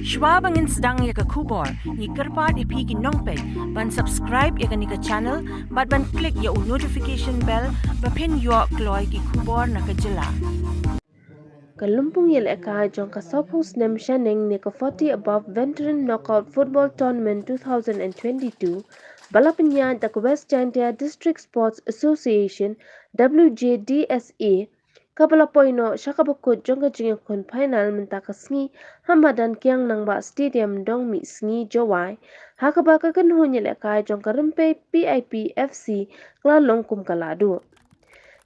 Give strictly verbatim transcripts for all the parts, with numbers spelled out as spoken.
Shuwa ba ngin sdang ïa ka khubor, ngi kyrpad ïa phi ki nongpeit ban subscribe ïa kane ka channel bad ban click ïa u notification bell ba phin ïoh kloi ki khubor na ka jylla. Ka lympung ïalehkai jong ka sawphew snem shaneng ne ka forty above Veteran Knockout Football Tournament two thousand and twenty-two ba la pynïaid da ka West Jaintia District Sports Association, W J D S A, kaba la poi noh sha kaba kut jong ka jingïakhun final mynta ka sngi ha madan Kiang Nangbah Stadium, Dongmihsngi, Jowai, ha kaba ka kynhun ïalehkai jong ka Rympei P I P F C ka la long kum ka lahduh.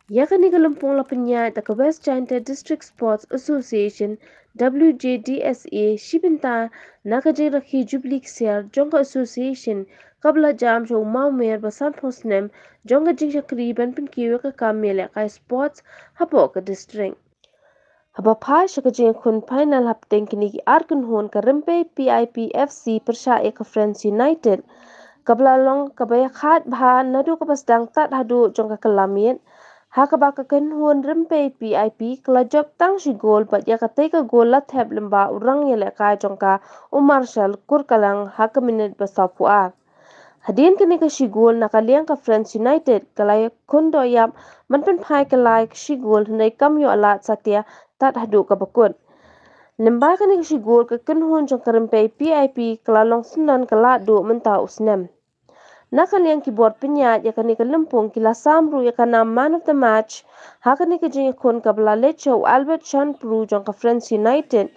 Ïa kane ka lympung la pynïaid da ka West Jaintia District Sports Association, W J D S A, shi bynta na ka jingrakhe Jubilee Ksiar jong ka association kaba la jam sha u mawmer ba sanphew snem jong ka jingshakri ban pynkiew ïa ka kam ïalehkai sports hapoh ka district. Haba phai sha ka jingïakhun final hapdeng kine ki ar kynhun, ka Rympei P I P F C pyrshah ïa ka Friends United, kaba la long kaba ïakhaid bha naduh kaba sdang tad haduh jong ka kylla miet, ha kaba ka kynhun Rympei P I P ka la jop tang shi gol bad ïa katei ka gol la thep lyngba u rangïalehkai jong ka, u Marshal Kurkalang, ha ka minit ba sawphew ar. Hadien kane ka shi gol na ka liang ka Friends United ka la ïakhun dohïap ban pynphai ka lai ka shi gol, hynrei kam ïoh lad satia tad haduh kaba kut. Lyngba kane ka shi gol ka kynhun jong ka Rympei P I P ka la long syndon ka lahduh mynta u snem. Na ka liang ki bor pynïaid ïa kane ka lympung ki la sam ruh ïa ka nam Man of the Match ha kane ka jingïakhun kaba la leit sha u Albert Shanpru jong ka Friends United.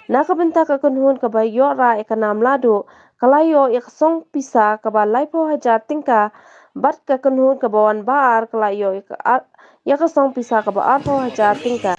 Na ka bynta ka kynhun kaba ïoh rah ïa ka nam lahduh ka la ïoh ïa ka song pisa kaba laiphew hajar tyngka, bad ka kynhun kaba wan ba ar ka la ïoh ïa ka ar-, ïa ka song pisa kaba arphew hajar tyngka.